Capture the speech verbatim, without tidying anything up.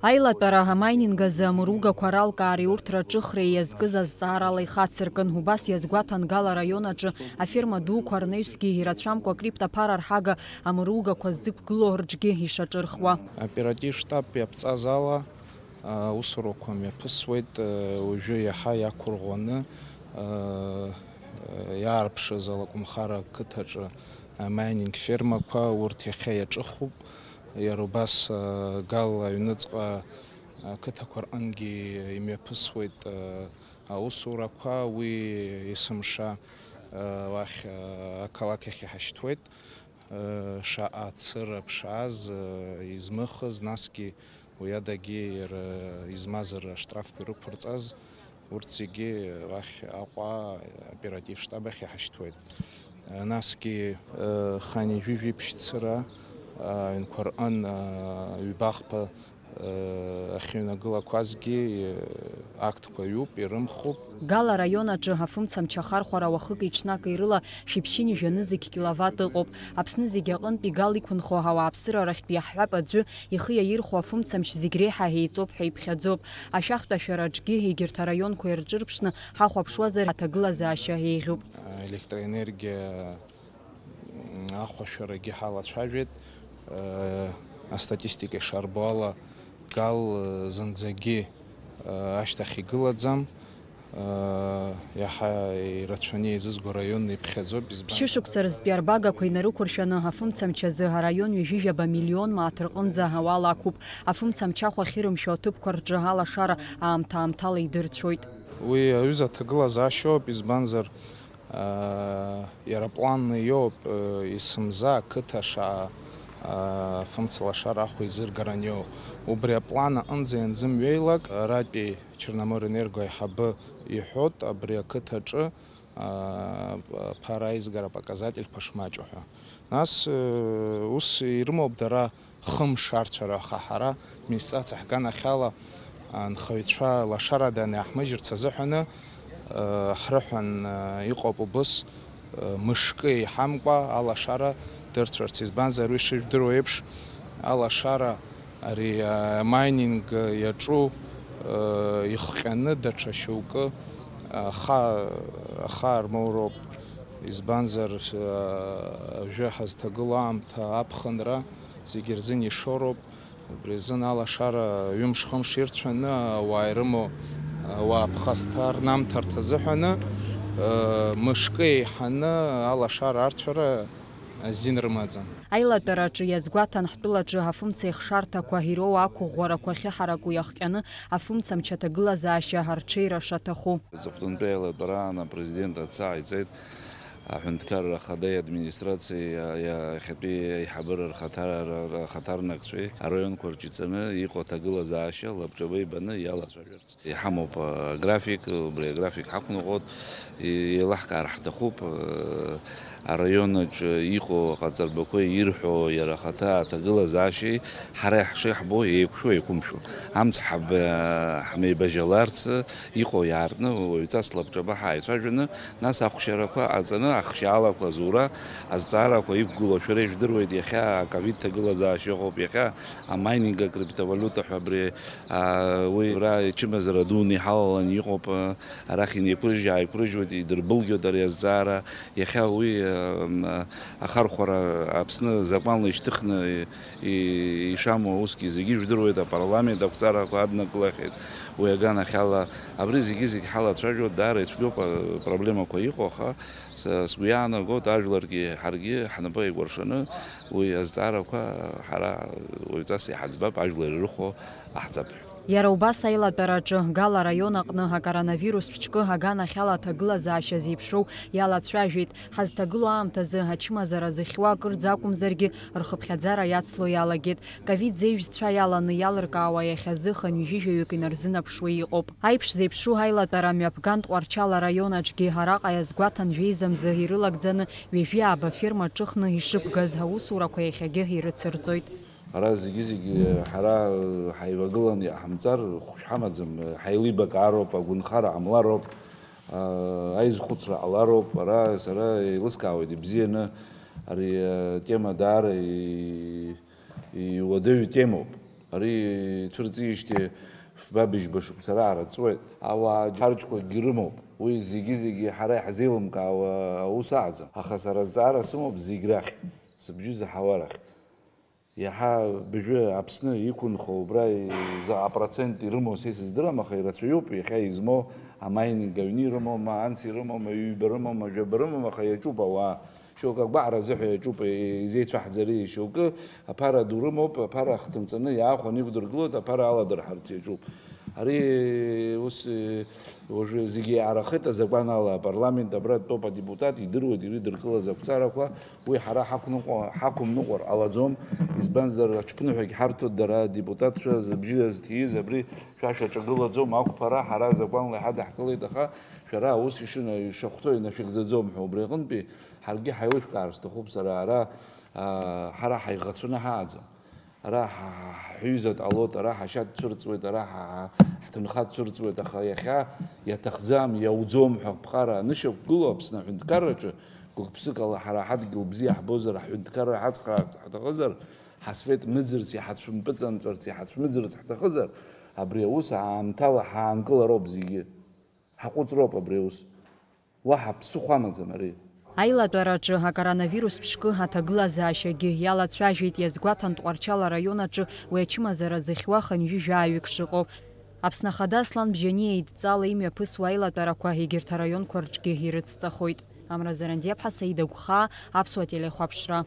Аилатәара амаининг азы амыругақәа ралкаареи урҭ раҿыхреи иазкыз азҵаарала ихацыркын. Убас иазгәаҭан Гала араион аҿы аферма дуқәа рнаҩсгьы ирацәамкәа криптаԥара арҳага амыругақәа ззықәгылоу рҿгьы ишаҿырхуа. Аоператив штаб иаԥҵаз ала, аусурақәа мҩаԥысуеит, уажәы иаҳа иақәырӷәӷәаны иаарԥшыз алакәымхара ақыҭаҿы амаининг фермақәа, урҭ иахьа иаҿыхуп. Иара убас, Гал аҩныҵҟа ақыҭақәа рҟынгьы имҩаԥысуеит аусурақәа, уи есымша уахь ақалақь ахь иҳашьҭуеит. Шаҟа цыра ԥшааз измыхыз, насгьы уи адагьы иара измаз рыштрапқәа ирықәырҵаз, урҭ зегьы уахь Аҟәа оператив штаб ахь иҳашьҭуеит. Насгьы хани жәижәи ԥшь цыра аҩнқәа рҟын ҩба-хԥа ахьыҩнагылақәазгьы актқәа ҩуп, ирымхуп. Гала араион аҿы афымцамч ахархәара уахыки-ҽнаки рыла шәиԥшьыни жәанызқь киловатт ыҟоуп. Аԥсны зегьы аҟынтәи Гала иқәынхо ауааԥсыра рахьтә иаҳҳәап аӡәы ихы иаирхәо афымцамч зегь реиҳа еиҵоуп ҳәа иԥхьаӡоуп. Ашәахтә ашәараҿгьы егьырҭ араионқәа ирҿырԥшны ҳахәаԥшуазар аҭагылазаашьа еиӷьуп. Електроенергиа ахәашәарагьы ҳалацәажәеит. Астатистика ишарбо ала, Гал зынӡагьы ашьҭахь игылаӡам. Иаҳа ирацәаны еизызго раион иԥхьаӡоуп, избан? Ԥшьышықәса рзтәи арбагақәа инарықәыршәаны афымцамч азы араион ҩажәижәаба миллион мааҭ рҟынӡа ауал ақәуп. Афымцамч ахә ахьырымшәо аҭыԥқәа рҿы алашара аамҭа-аамҭала идырцәоит. Уи аҩыза аҭагылазаашьоуп, избанзар, Иара планны иоуп, есымза ақыҭа шаҟа фымцалашара ахә еизыргаран иоу. Убри аплан аҟынӡа ианзымҩеилак, аратәи Черноморэнерго аиҳабы иҳәоит, абри ақыҭаҿы ԥара аизгара апоказательқәа шмаҷу ҳәа. Нас ус ирымоуп дара. Хымш арцәара, аха ҳара администрациа ҳганахьала анхаҩцәа лашарада анаҳмыжьырц азыҳәаны, ҳрыҳәан иҟоуп убыс, мышкы еиҳамкәа алашара дырцәарц, избанзар, уи шыжәдыруа еиԥш, алашара ари амайнинг иаҿу ихҟьаны даҽа шьоукы аха, ахаа рмоуроуп, избанзар, ажәа ҳазҭагылоу аамҭа аԥхынра, зегьы рзын ишоуроуп. Убри азын алашара ҩымш-хымш ирцәаны, ауаа ирымоу ауаа ԥхасҭа рнамҭарҭа азыҳәаны, мышкы еиҳаны алашара арцәара азин рымаӡам. Аилатәараҿы иазгәаҭан ҳтәылаҿы афымца ихшарҭақәа ироуа ақәыӷәӷәарақәа ахьыҳараку иахҟьаны афымцамч аҭагылазаашьа арҽеира шаҭаху. Аҵыхәтәантәи аилатәараан апрезидент аца ааиҵеит. Аҳәынҭқарра Ахадеи администрациеи иа-, иа-, иахьатәи аиҳабыра рхаҭар-, р-, р-, рхаҭарнакцәеи араионқәа рҿы ицаны иҟоу аҭагылазаашьа лабҿаба ибаны иалацәажәарц иҳамоуп аграфик, убри аграфик ҳақәныҟәоит, и-, еилаҳкаар ҳҭахуп, э, араион аҿы иҟоу аҟаҵарбақәеи ирҳәо иара ахаҭа аҭагылазаашьеи ҳара ишеиҳбо еиқәшәо, еиқәымшәо. Амц ҳаб-, ҳмеибажьаларц, иҟоу иаартны, уаҩҵас лабҿаба ҳааицәажәаны, нас ахәшьарақәа ҟаҵаны, ахшьаалақәа азура, азҵаарақәа иқәгылоу шәара ижәдыруеит, иахьа аковид ҭагылазаашьа ыҟоуп, иахьа амайнинг, акриптовалиута ҳәа абри, а, уи ара ичымазара дуны иҳалаланы иҟоуп, а, арахь инеиқәыржь-ааиқәыржьуеит, идырбылгьоит ари азҵаара, иахьа уи, а, м, а, ахархәара Аԥсны азакәанла ишьҭыхны и-, ишамоу усгьы зегьы ижәдыруеит, апарламент ақәҵарақәа аднакылахьеит уи аганахьала. Абри зегьы-зегь ҳалацәажәо даара ицәгьоуп, а, проблемақәа иҟоу, аха са сгәы иаанагоит, ажәларгьы ҳаргьы ҳнапы еикәыршаны уи азҵаарақәа ҳара уаҩҵас иҳаӡбап, ажәлар ирыхәо аҳҵап ҳәа. Иара убас аилатәараҿы Гала араион аҟны акоронавирус ԥшькы аганахьала аҭагылазаашьа зеиԥшроу иалацәажәеит. Ҳазҭагылоу аамҭазы ачымазара зыхьуа акырӡа акәымзаргьы, рхыԥхьаӡара иацло иалагеит. Ковид зеижәцәа иаланы иалыркаауа иахьазы хынҩажәижәаҩык инарзынаԥшуа иҟоуп. Аиԥш зеиԥшу аилатәара мҩаԥган Тҟәарчал араион аҿгьы араҟа иазгәаҭан жәеиза мзы ирылагӡаны ҩажәи ааба ферма ҿыхны ишықәгаз аусурақәа иахьагьы ирыцырҵоит. Ара зегьы-зегьы ҳара ҳаивагыланы иҟаҳамҵар хәшә ҳамаӡам, ҳаилибакаароуп, агәынхара ҟамлароуп, аизхәыцра ҟалароуп. Ара сара еилыскаауеит ибзианы, ари атема даара и-, иуадаҩу темоуп. Ари цәырҵижьҭеи фба быжьба шықәса раара ҵуеит. Ауаа џьарџьқәакгьы рымоуп. Уи зегьы-зегьы ҳара иҳзеилымкаауа аус аӡам. Аха сара азҵаара сымоуп зегь рахь, сыбжьы заҳауа рахь. Иаҳа быжәы Аԥсны иқәынхо убра заҟа процент ирымоу са исыздырам, аха ирацәаҩуп иахьа измоу амайнинг аҩны ирымоу, ма анс ирымоу, ма ҩба рымоу, ма жәаба рымоу, аха иаҿуп ауаа. Шьоукы агәаҟра азыҳәа иаҿуп, изеицәаҳӡари, шьоукы аԥара ду рымоуп, аԥара ахҭынҵаны иаахәаны иқәдыргылоит, аԥара аладырҳарц иаҿуп. Ари ус, уажәы зегьы еиҳарахеит азакәан ала, апарламент абра дтәоуп адепутат, идыруеит ирыдыркылаз ақәҵарақәа, уи ҳара ҳақәныҟәа-, ҳақәымныҟәар ҟалаӡом, избанзар аҽԥныҳәагь ҳарҭоит дара адепутатцәа зыбжьы зҭиз, абри шәа шәаҿагылаӡом, ақәԥара ҳара азакәанла иҳадаҳкылеит, аха шәара аус ишына-, ишахәҭоу инашәыгӡаӡом ҳәа убри аҟынтәи Ҳаргьы ҳаилышәкаар сҭахуп сара, ара, аа, ҳара ҳаиӷацәаны ҳааӡам. Ара ҳа-, ҳа-, ҳҩыза дҟалоит, ара ҳашьа дцәырҵуеит, ара ҳа-, ҳа-, ҳҭынха дцәырҵуеит, аха иахьа иаҭахӡам, иауӡом ҳәа аԥҟара анышьақәгылоу Аԥсны аҳәынҭқарраҿы, гәык-ԥсыкала ҳара ҳадгьыл бзиа ҳбозар, ҳҳәынҭқарра ҳацхраарц ҳҭахызар, ҳасвет мыӡырц, иҳацәымпыҵанҵәарц, иҳацәмыӡырц ҳҭахызар, абри аус аамҭала ҳаанкылароуп зегьы. Ҳаҟәыҵроуп абри аус. Уаҳа ԥсыхәа амаӡам ари. Аилатәараҿы акоронавирус ԥшкы аҭагылазаашьагьы иалацәажәеит, иазгәаҭан Тҟәарчал араион аҿы уи ачымазара зыхьуа хынҩажәи жәаҩык шыҟоу. Аԥсны Ахада Аслан Бжьаниа идҵала имҩаԥысуа аилатәарақәа егьырҭ араионқәа рҿгьы ирыцҵахоит. Амра Зарандиаԥҳа, Саида Гәхаа, Аԥсуа телехәаԥшра.